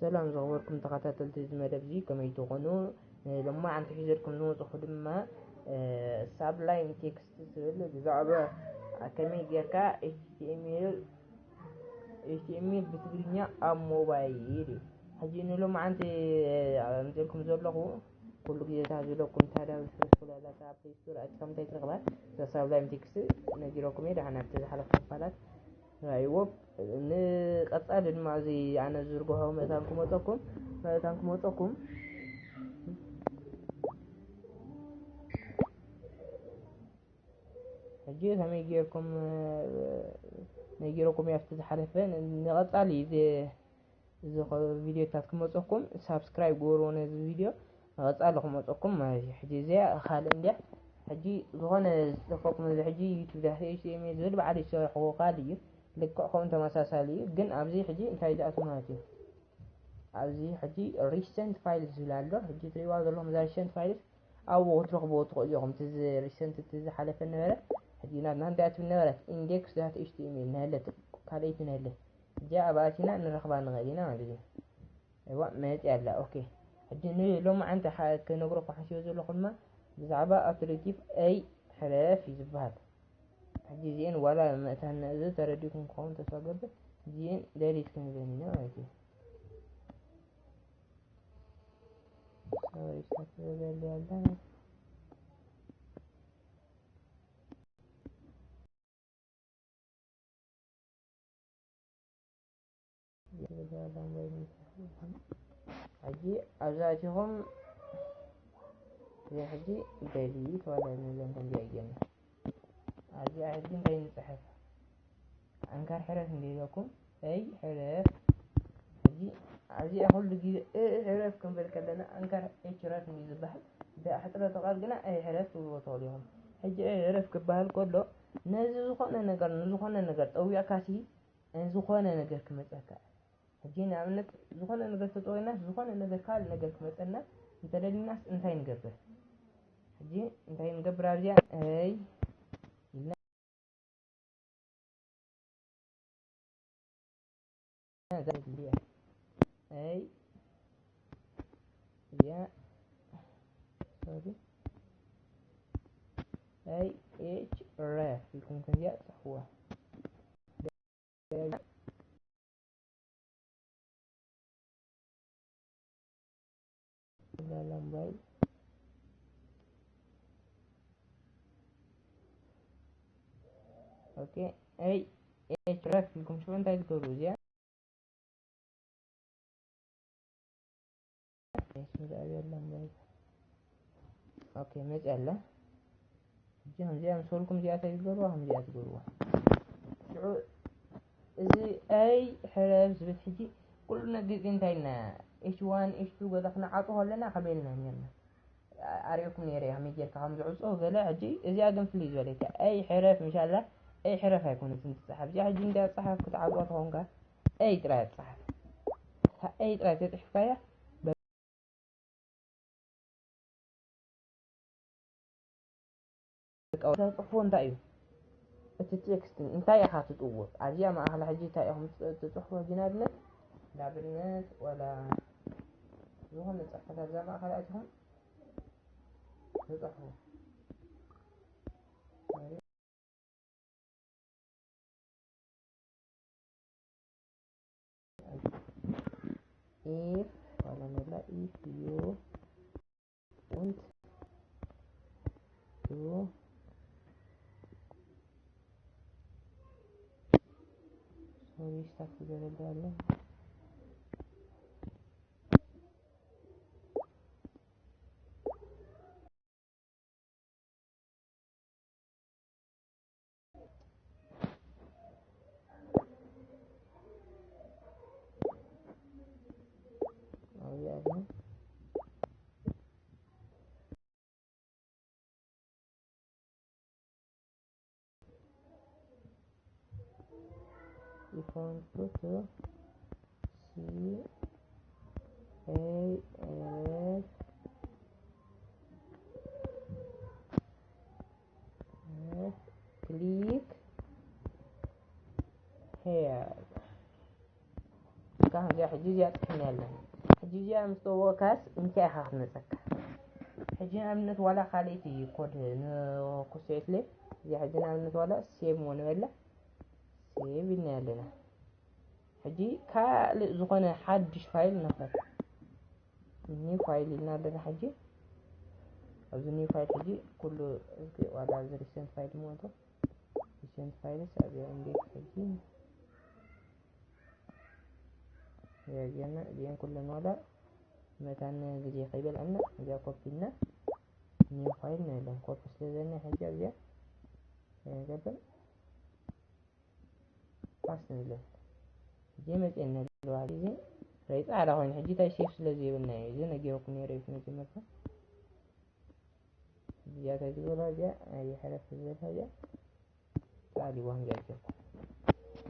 ሰላም ዝኸበርኩም ተኸታተልቲ እዚ መደብ እዚ፣ ከመይ ትኾኑ? ሎማዓንቲ ሒዘልኩም ዝመፅኹ ድማ ሳብላይም ቴክስት ዝብል ብዛዕባ ከመይ ጌርካ ኤች ቲ ኤም ኤል ኤች ቲ ኤም ኤል ብትግርኛ ኣብ ሞባይል እዩ። ሕጂ ንሎማዓንቲ ኣምፅልኩም ዘለኹ ኩሉ ግዜ እታ ዝብለኩም እታ ዳብል ፍሬስ ኩላላ እታ ፕሌይ ስቶር ኣቲኹም እንታይ ትረኽባ? እዛ ሳብላይም ቴክስት ነጊረኩም እየ። ደሓን ኣብቲ ዝሓለፈ ክፋላት ራእይዎ። ንቐጻሊ ድማ እዚ ኣነ ዝዝርግሖ መእታን ክመፀኩም መእታን ክመፀኩም ሕጂ ከመይ ጌርኩም ነጊረኩም እየ ኣብቲ ዝሓለፈ። ንቐጻሊ እዚ ቪዲዮታት ክመፀኩም ሳብስክራይብ ግበርዎ ነዚ ቪዲዮ። ንቐጻሊ ክመፀኩም ማለት እዩ። ሕጂ እዚኣ ካልእ እንድያ። ሕጂ ዝኾነ ዝጠፈኩም እዚ ሕጂ ዩቱብ ዳት ኤች ቲ ኤም ኤል ዝብል ባዕሉ ይሰርሕዎ ካልእ እዩ። ልክዕ ከምኡ ተመሳሳሊ እዩ። ግን ኣብዚ ሕጂ እንታይ ዝኣቱ ማለት እዩ? ኣብዚ ሕጂ ሪሰንት ፋይልስ ዝብል ኣሎ። ሕጂ ትሪእዋ ዘለኹም እዛ ሪሰንት ፋይልስ ኣብኡ ክትረኽብዎ ትኽእሉ ኢኹም። እቲ ሪሰንት እቲ ዝሓለፈ ነበረ። ሕጂ ናትና እንታይ ትብል ነበረት? ኢንዴክስ ዳት ኤች ቲ ኤም ኤል ናይለት ካልኣይቲ ናይለት እዚኣ ኣብ ኣቲና ንረኽባ ንኽእል ኢና ማለት እዩ። እዋ መፂኣ ኣላ። ኦኬ፣ ሕጂ ንሎማዓንቲ ክነግረኩም ሓሲበ ዘለኹ ድማ ብዛዕባ ኣውቶሬቲቭ ኤይ ሕረፍ እዩ ዝበሃል። ሕጂ እዚኤን ዋላ መእታን እዚ ተረዲእኩም ክኸውን ተስፋ ገብር። እዚኤን ደሊት ክንብለን ኢና ማለት እዩ። ሶሪ፣ ስታክ ትበል ኣላ። ሕጂ ኣብዛ ኣቲኹም እዚ ሕጂ ደሊት ዋላ ንብለን ከምዚኣ ይገኒ። ኣብዚኣ ሕጂ እንታይ ንፅሕፍ? ኣንካር ሕረፍ እንዲለኩም ኤይ ሕረፍ። ሕጂ ኣብዚኣ ኩሉ ግዜ እ ሕረፍ ክንብል ከለና ኣንካር ኤች ረፍ እንዲ ዝበሃል። ብኣሕፅረተ ቃል ግና ኤይ ሕረፍ ትብልዎ ትኽእሉ ኢኹም። ሕጂ ኤይ ሕረፍ ክበሃል ከሎ ነዚ ዝኾነ ነገር ንዝኾነ ነገር ጠዊቕካሲ ዝኾነ ነገር ክመፀካ። ሕጂ ንኣብነት ዝኾነ ነገር ተጠዊናስ ዝኾነ ነገር ካልእ ነገር ክመፀና እንተደሊናስ እንታይ ንገብር? ሕጂ እንታይ ንገብር? ኣብዚኣ ኤይ ኢልና እዛ ድልያ ኤይ እዚኣ ሶሪ ኤይ ኤች ረፍ ኢልኩም ከምዚኣ ትፅሕፍዋ። ላላምባይ ኦኬ። ኤይ ኤች ረፍ ኢልኩም ሽዑ እንታይ ትገብሩ? እዚኣ ኤች ረፍ የላምባይ ኦኬ መፂኣ ኣላ። ሕጂ ከምዚኣ ምስ በልኩም እዚኣ እንታይ ትገብርዋ? ከምዚኣ ትገብርዋ። ሽዑ እዚ ኤይ ሕረፍ ዝብል ሕጂ ኩሉ ነግዜ እንታይ ኢልና ኤች ዋን ኤች ቱ ገዛ ክነዓጡ ከለና ከመይ ኢልና ኔርና? ኣርእየኩም ነይረ ከመይ ጌርካ ከም ዝዕጾ ገለ። ሕጂ እዚኣ ግን ፍልይ ዝበለት እያ። ኤይ ሕረፍ ምሻላ ኤይ ሕረፍ ኣይኮነትን ትጽሓፍ። እዚኣ ሕጂ እንዳ ጸሓፍ ክትዓጽዋ ተኾንካ ኤይ ጥራይ ትጽሓፍ። እታ ኤይ ጥራይ ተጽሒፍካያ በቃ። እታ ጽሑፉ እንታይ እዩ? እቲ ቴክስት እንታይ ኢኻ ትጽውር? ኣብዚኣ ማእኸላ ሕጂ እንታይ ኢኹም ትጽ-፣ ትጽሕፉ? ሕጂ ንኣብነት፣ ንኣብነት ወላ ዝኾነ ጽሕፈት ኣብዛ ማእኸል ኣቲኹም ትጽሕፉ። If ዋላ መላ if you want to ሶሪ ስታክ ይገበል ኣሎ። If you want to see A L click here. እዚኣ ሕጂ እዚኣ ጽሕና ያለን። ሕጂ እዚኣ ምስ ተወካስ እንታይ ኢኻ ክትመጸካ? ሕጂ ንኣብነት ዋላ ካልኣይቲ ኮድ ንኩሴትለ እዚኣ ሕጂ ንኣብነት ዋላ ሴቭ ሞ ንበላ፣ ሴቭ ኢልና ያለና። ሕጂ ካልእ ዝኾነ ሓድሽ ፋይል ንኽፈት። ኒው ፋይል ኢልና ኣለና። ሕጂ ኣብዚ ኒው ፋይል ሕጂ ኩሉ እዚ ዋላ እዚ ሪሰንት ፋይል ሞቶ ሪሰንት ፋይልስ ኣብዚኣ እንዴት ሕጂ ያገና እዚአን ኩለን ዋላ መታን ግዜ ከይበልዐና እዚኣ ኮፒ እና ኒው ፋይል ንብለን። ኮፒ ስለ ዘለና ሕጂ ኣብዚኣ ገበን ፓስት ንብለን። ሕጂ መፅኤና ኣለዋ። ሕጂ እዚ ራይ ፃዕዳ ኮይኑ ሕጂ እንታይ ሴፍ ስለ ዘይብልና እዩ። እዚ ነጊረኩም ነይረ እዩ መጀመርታ። እዚኣ እንታይ ዝበላ እዚኣ ኣይሕለፍ ዝበላ እዚኣ ፃዕዲ ዋን ዚኣ ጌርኩም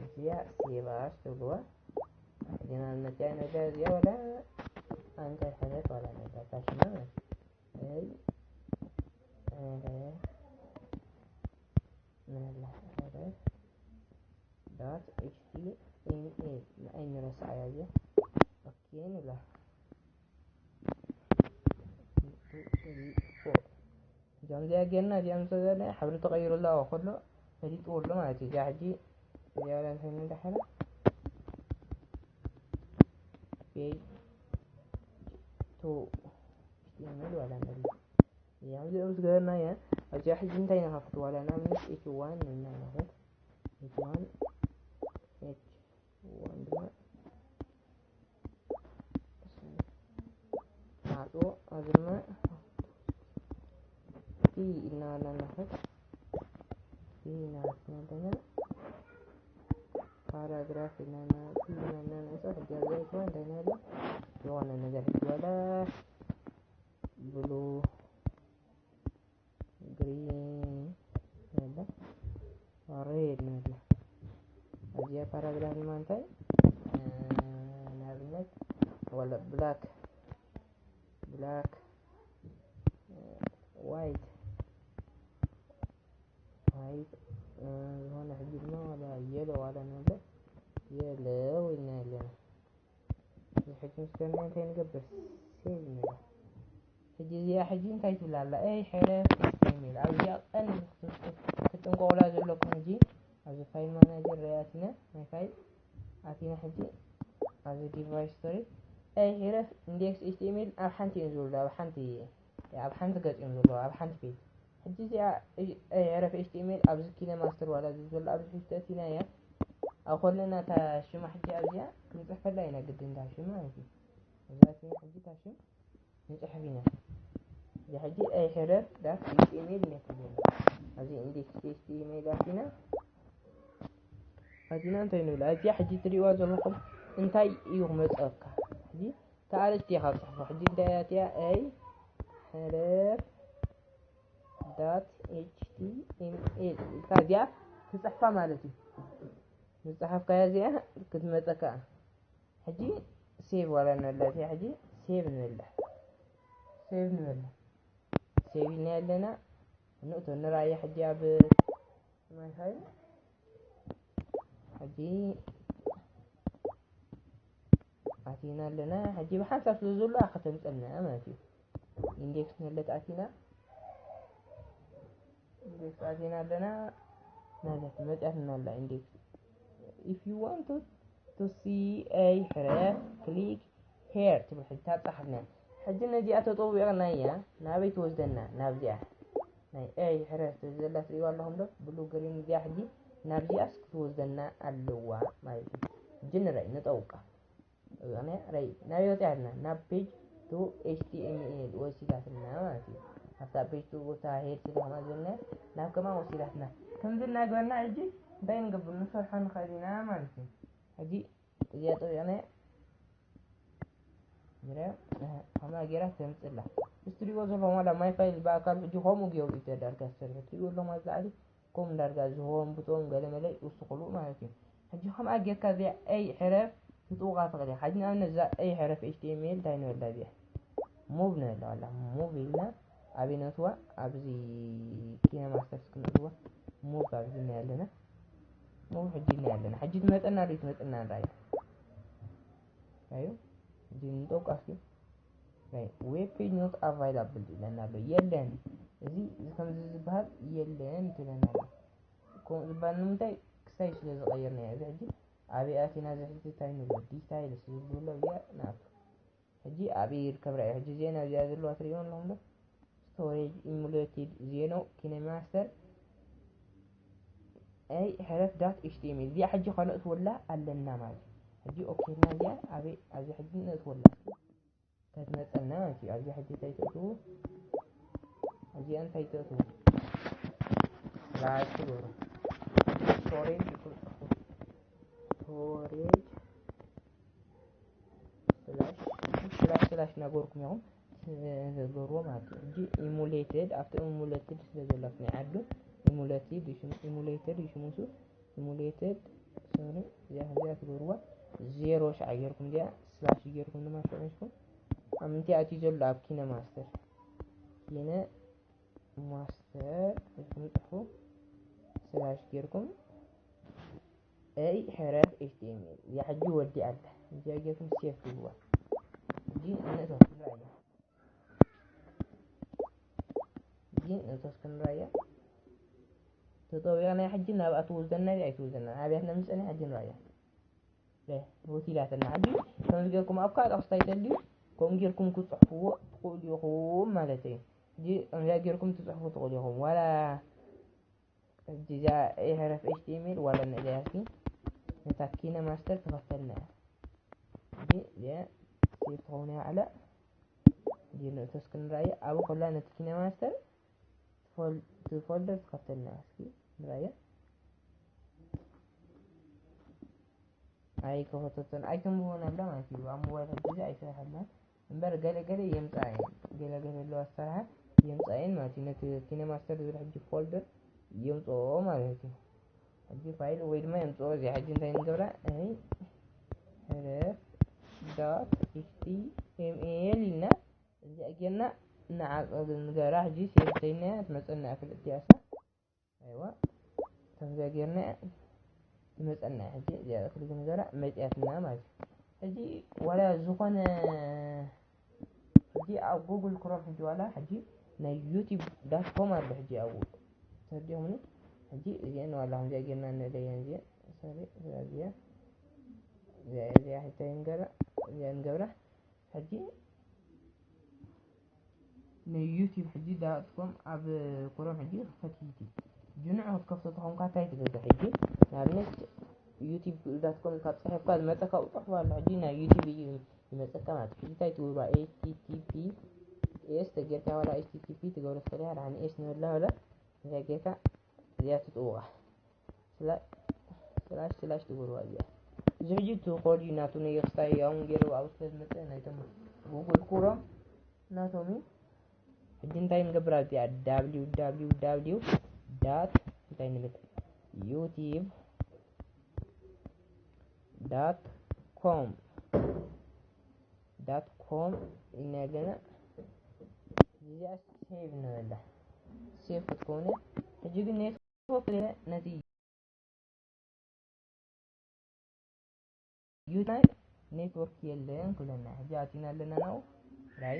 እዚኣ ሴቭ ኣስ ትብልዋ። ሕጂ ንኣብነት እዚኣ ነገር እዚኣ ወላ ኣንታይ ሕለፍ ዋላ ነገር ታሽማ ማለት እዩ። እይ፣ እረ፣ ንላ፣ እረ፣ ዳት ኤች ቲ ኤም ኤል ንኣይ ንረስዓያ እዚኣ። ኦኬ ንብላ። ቱ፣ ትሪ፣ ፎር። እዚኦም እዚኣ ጌርና እዚኦም ምስ ዘለና ሕብሪ ተቐይሩ ኣሎ ከሎ ፈሊጥዎ ኣሎ ማለት እዩ። እዚኣ ሕጂ እዚኣ እንታይ ንዳሓና ፔጅ ቱ ኤች ቲ ኤም ኤል ዋላ ንብል። እዚኣ እዚኦም ዝገበርናያ ኣብዚኣ ሕጂ እንታይ ንኸፍት ዋላ ንኣብነት ኤች ዋን ንብላ ንኸፍት ኤች ዋን ኤች ዋን ድማ ማዕጾ ኣብዚ ድማ ፒ ኢልና ንኸፍት ፒ ኢልና ንኸፍት ፓራግራፍ ኢልና ፒ ኢልና ንኸፍት ሕጂ ኣብዚኣ ኤች ዋን እንታይ ንብላ ዝኾነ ነገር ሕጂ ዋላ ብሉ ግሪን ንብላ ሬድ ንብላ። ኣብዚኣ ፓራግራፍ ድማ እንታይ ንኣብነት ወለ ብላክ ብላክ ዋይት ዋይት ዝኾነ ሕጂ ድማ ዋላ የሎ ዋላ ንብላ የሎ ኢልና ኣለና። እዚ ሕጂ ምስ ገና እንታይ ንገብር ሴቭ ንብል። ሕጂ እዚኣ ሕጂ እንታይ ትብል ኣላ? ኤይ ሕረፍ ኤች ቲ ኤም ኤል ኣብዚኣ ቀንዲ ክትጥንቀቑላ ዘለኩም። ሕጂ ኣብዚ ፋይል ማናጀር ርኣያ ኣቲና ናይ ፋይል ኣቲና ሕጂ ኣብዚ ዲቫይስ ስቶሪ ኤይ ሕረፍ ኢንዴክስ ኤች ቲ ኤም ኤል ኣብ ሓንቲ እዩ ዝውልዶ ኣብ ሓንቲ ኣብ ሓንቲ ገጽ እዮም ዘለዉ ኣብ ሓንቲ ፔጅ። ሕጂ እዚኣ ኤይ ሕረፍ ኤች ቲ ኤም ኤል ኣብዚ ኪነ ማስተር ዋላ እዚ ዘሎ ኣብዚ ሕጂ ተእቲና እያ ኣብ ኮለና እታ ሽማ ሕጂ ኣብዚኣ ክንጽሕፈላ ኢና ግድን እታ ሽም ማለት እዩ። እዛ ኣቲና ሕጂ እታ ሽም ንጽሕፍ ኢና። እዚ ሕጂ ኣይሕረር ዳት ኤች ቲ ኤም ኤል ነክብል። ኣብዚ ኢንዴክስ ኤች ቲ ኤም ኤል ኣቲና ኣቲና እንታይ ንብል? ኣብዚኣ ሕጂ ትሪእዋ ዘለኹም እንታይ እዩ ክመጸካ? ሕጂ ተኣርእስቲ ኢኻ ትጽሕፎ። ሕጂ እንታይ እያ እቲኣ? ኣይ ሕረር ዳት ኤች ቲ ኤም ኤል ኢልካ እዚኣ ትጽሕፋ ማለት እዩ። ዝጸሓፍካያ እዚኣ ክትመጸካ። ሕጂ ሴቭ ዋላ ንበላ እዚኣ ሕጂ ሴቭ ንበላ ሴቭ ንበላ ሴቭ ኢልና ኣለና። ንእቶ ንራእያ ሕጂ ኣብ ማይ ፋይል ሕጂ ኣቲና ኣለና። ሕጂ ብሓንሳብ ስለ ዘሎ ኣኸተምፀልና ማለት እዩ። ኢንዴክስ ንለት ኣቲና ኢንዴክስ ኣቲና ኣለና ማለት መፅያትና ኣላ ኢንዴክስ። If you want to to see a href, click here ትብል ሕጂ ታብፃሓትና። ሕጂ ነዚኣ ተጠዊቕናያ ናበይ ትወስደና? ናብዚኣ ናይ ኤይ ሕረፍ ትብል ዘላ ትሪእዋ ኣለኹም ዶ? ብሉ ግሪን እዚኣ ሕጂ ናብዚኣስ ክትወስደና ኣለዋ ማለት እዩ። ሕጂ ንረይ ንጠውቃ። እዚኣ ናይ ረይ ናበይ ወፂኣትና? ናብ ፔጅ ቱ ኤች ቲ ኤም ኤል ወሲዳትና ማለት እዩ። ኣብታ ፔጅ ቱ ቦታ ሄድ ስለ ከማ ዘለና ናብ ከማ ወሲዳትና። ከምዚ እናገበርና ሕጂ እንታይ ንገብር ንሰርሖ ንኽእል ኢና ማለት እዩ። ሕጂ እዚኣ ጠዊቕናያ ከምኣ ጌራ ተምፅላ ምስ ትሪእዎ ዘለኹም ዋላ ማይ ፋይል ብኣካል ሕጂ ከምኡ ገይሩ እዩ ተዳርጋ ዝሰርሑ ትሪእዎ ኣለኹም ኣብዚ ላዕሊ ከምኡ ዳርጋ ዝህቦም ብቶም ገለመለ ይውስኽሉ ማለት እዩ። ሕጂ ከምኣ ጌርካ እዚኣ ኤይ ሕረፍ ክትውቃ ትኽእል ኢኻ። ሕጂ ንኣብነት እዛ ኤይ ሕረፍ ኤች ቲ ኤም ኤል እንታይ ንበላ እዚኣ ሙቭ ንበላ ዋላ ሙቭ ኢልና ኣበይ ነእትዋ ኣብዚ ኪነ ማስተርስ ክንእትዋ ሙቭ ኣብዚ ናይ ኣለና ሙቭ ሕጂ ናይ ኣለና ሕጂ ትመፀና ዶ ትመፀና ንራእያ። ራዩ እዚ ንጠውቃ እስኪ። ራዩ web page not available ይለና ኣሎ። የለን፣ እዚ ከምዚ ዝበሃል የለን ይለና ኣሎ። ከምኡ ዝበሃል ንምንታይ? ክስታይ ስለ ዝቐየርናዮ። እዚ ሕጂ ኣበይ ኣቲና? እዚ ሕጂ እንታይ ንብሎ? ዲታይልስ ዝብሎ እዚኣ ንኣቱ። ሕጂ ኣበይ ይርከብ? ራእዩ ሕጂ እዚአን ኣብዚኣ ዘለዋ ትሪእወን ኣለኹም ዶ? ስቶሬጅ ኢሙሌትድ ዜኖ ኪነማስተር ኤይ ሕረፍ ዳት ኤች ቲ ኤም ኤል። እዚኣ ሕጂ ከነእትወላ ኣለና ማለት እዩ። ሕጂ ኦኬ ኢልና እዚኣ ኣበይ ኣብዚ ሕጂ ነእትወላ። ተትመፀና ማለት እዩ። ኣብዚ ሕጂ እንታይ ተእትዉ? እዚኣ እንታይ ተእትዉ? ላይክ ትገብሩ። ስቶሬጅ ይኩን ጽፉ። ስቶሬጅ ስላሽ ስላሽ ስላሽ እናገበርኩም ኢኹም ትገብርዎ ማለት እዩ። ሕጂ ኢሙሌትድ ኣብቲ ኢሙሌትድ ስለ ዘሎ ናይ ዓዱ ኢሙሌትድ ይሽሙ ኢሙሌትድ ይሽሙሱ ኢሙሌትድ ሶሪ እዚኣ እዚኣ ትገብርዋ ዜሮ ሻዕ ጌርኩም እዚኣ ስላሽ ጌርኩም ድማ ሽዑ ሒዝኩም ኣብ ምንታይ ኣትዩ ዘሎ ኣብ ኪነ ማስተር ኪነ ማስተር ኢልኩም ጽሕፉ ስላሽ ጌርኩም ኤይ ሕረፍ ኤች ቲ ኤም ኤል እዚኣ ሕጂ ወዲኣ ኣላ። እዚኣ ጌርኩም ሴፍ ትብልዋ። ሕጂ ንእቶ ክንርኣያ። ሕጂ ንእቶስ ክንርኣያ። ተጠዊቕና ሕጂ ናብኣ ትውስደና ድያ ኣይትውስደና? ኣብያትና ምስ ጸኒሓ ሕጂ ንርኣያ። ለ፣ ሆቴላትና ሕጂ ከምዚ ጌርኩም ኣብ ካልእ ክስታይ ተልዩ ከምኡ ጌርኩም ክጽሕፍዎ ትኽእሉ ኢኹም ማለት እዩ። ሕጂ ከምዚኣ ጌርኩም ትጽሕፉ ትኽእሉ ኢኹም። ዋላ ሕጂ እዛ ኤይ ሕረፍ ኤች ቲ ኤም ኤል ዋላ ንእለያ እስኪ ነታ ኪነ ማስተር ትኸፍተልና እያ። ሕጂ እዚኣ ሴቭ ትኸውን እያ ባዕላ። ሕጂ ንእቶስ ክንርኣያ ኣብኡ ከላ ነቲ ኪነ ማስተር ፎል-፣ እቲ ፎልደር ትኸፍተልና እስኪ ንርኣያ። ኣይከፈተቶን ኣይተንብቦን ኣላ ማለት እዩ። ኣብ ሞባይል ሕጂ እዚ ኣይሰርሐላን እምበር ገለ ገለ የምጽኣ እየን። ገለ ገለ ኣለዋ ዝሰርሓ የምጽኣ እየን ማለት እዩ። ነቲ ኪነ ማስተር ዝብል ሕጂ ፎልደር የምጽኦ ማለት እዩ። ሕጂ ፋይል ወይ ድማ የምጽኦ እዚኣ ሕጂ እንታይ ንገብራ? ኤይ ሕረፍ ዳት ኤች ቲ ኤም ኤል ኢልና እዚኣ ጌርና ንዓጾ ንገራ። ሕጂ ሴቭ ተይናያ ትመጸና እያ ክልቲኣ እሳ። ኣይዋ፣ ከምዚኣ ጌርና ትመጸና እያ። ሕጂ እዚኣ ክልተ ንገራ መጺኣትና ማለት እዩ። ሕጂ ዋላ ዝኾነ ሕጂ ኣብ ጉግል ክሮም ሕጂ ዋላ ሕጂ ናይ ዩቲብ ዳት ኮም ኣሎ። ሕጂ ኣብኡ ተርዲኹምኒ። ሕጂ እዚአን ዋላ ከምዚኣ ጌርና ንእለየን እዚአን። ሶሪ፣ እዚኣ፣ እዚኣ፣ እዚኣ፣ እዚኣ ሕጂ እንታይ ንገብራ? እዚኣ ንገብራ። ሕጂ ንዩቲብ ሕጂ ዳት ኮም ኣብ ክሮም ሕጂ ክፈት ዩቲብ። ጅንዑ ክትከፍቶ ተኾንካ እንታይ ትገብር? ሕጂ ንኣብነት ዩቲብ ዳት ኮም ካብ ጽሒፍካ ዝመጸካ ጽሑፍ ኣሎ። ሕጂ ናይ ዩቲብ እዩ ዝመጸካ ማለት እዩ። ሕጂ እንታይ ትገብር? ኤች ቲ ቲ ፒ ኤስ ተጌርካ ዋላ ኤች ቲ ቲ ፒ ትገብሮ ትኽእል ኢኻ። ደሓን ኤስ ንበላ በለ እንታይ ጌርካ እዚኣ ትጥውቓ። ስላ-፣ ስላሽ ስላሽ ትገብርዋ እዚኣ። እዚ ሕጂ እቲ ኮድ እዩ ናቱ ነየኽስታይ ያውን ገይሩ ኣብኡ ስለ ዝመጸ ናይቶም ጉግል ክሮም ናቶም እዩ። ሕጂ እንታይ ንገብር ኣብዚኣ? ደብሊው ደብሊው ደብሊው ዳት እንታይ ንብል? ዩቲብ ዳት ኮም ዳት ኮም ኢልና ገና እዚኣ ሴቭ ንበላ። ሴቭ ክትከውን እያ። ሕጂ ግን ኔትወርክ ነቲ ዩቲብ ኔትወርክ የለን ክብለና። ሕጂ ኣቲና ኣለና ናብኡ። ራይ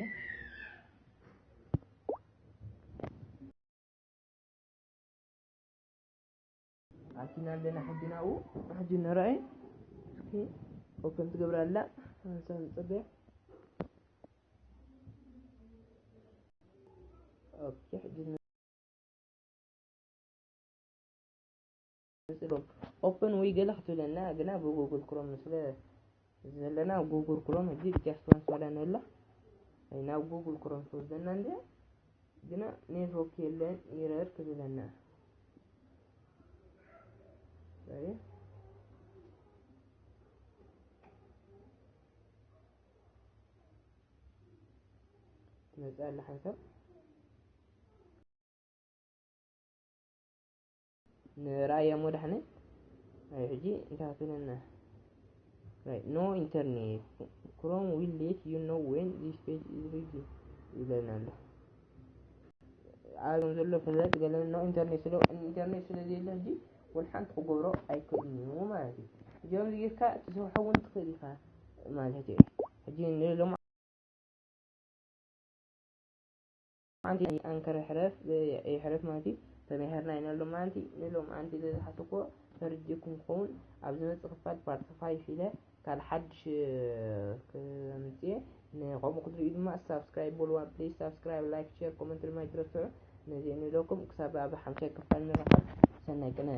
ኣቲና ኣለና ሕጂ ናብኡ። ሕጂ ንርኣይ እስኪ ኦፕን ትገብራ ኣላ። ሓንሳብ ንጽበያ። ኦኬ፣ ሕጂ ንጽበያ። ኦፕን ወይ ገለ ክትብለና፣ ግና ብጉግል ክሮም ስለ ዘለና ጉግል ክሮም ሕጂ ጃስት ዋንስ ዋላ ንበላ። ናይ ናብ ጉግል ክሮም ትወስደና እንድያ። ግና ኔትወርክ የለን፣ ኢረር ክብለና። ሶሪ። ትመጽእ ኣላ ሓንሳብ። ንራእያ እሞ ዳሕነ። ኣይ፣ ሕጂ እንታይ ትብለና? Right, no internet. Chrome will let you know when this page is ready ይብለና ኣሎ። ኣብ ዘሎ ፍለጥ ገለ ኖ ኢንተርኔት ስለ፣ ኢንተርኔት ስለ ዘየለ ሕጂ ወላ ሓንቲ ክገብሮ ኣይክእልን እዩ ማለት እዩ። እዚኦም ጌርካ ትሰርሖ እውን ትኽእል ኢኻ። ማለት እዩ። ሕጂ ንሎም ኣንቲ ኣንከር ሕረፍ ይሕረፍ ማለት እዩ። ተመሃርና ኢና ሎም ኣንቲ ንሎም ኣንቲ ዝሓስኮ ፈርጅኩም ክኸውን ኣብ ዝመጽእ ክፋል ፓርት ፋይፍ ኢለ ካልእ ሓድሽ ክምጽእ። ንኸምኡ ክትርእዩ ድማ ሳብስክራይብ በልዋ ፕሊዝ። ሳብስክራይብ፣ ላይክ፣ ሼር፣ ኮመንት ድማ ይትረስዑ። ነዚ ንለኩም ክሳብ ኣብ ሓምሻይ ክፋል ንራኸብ። ሰናይ ቅነ።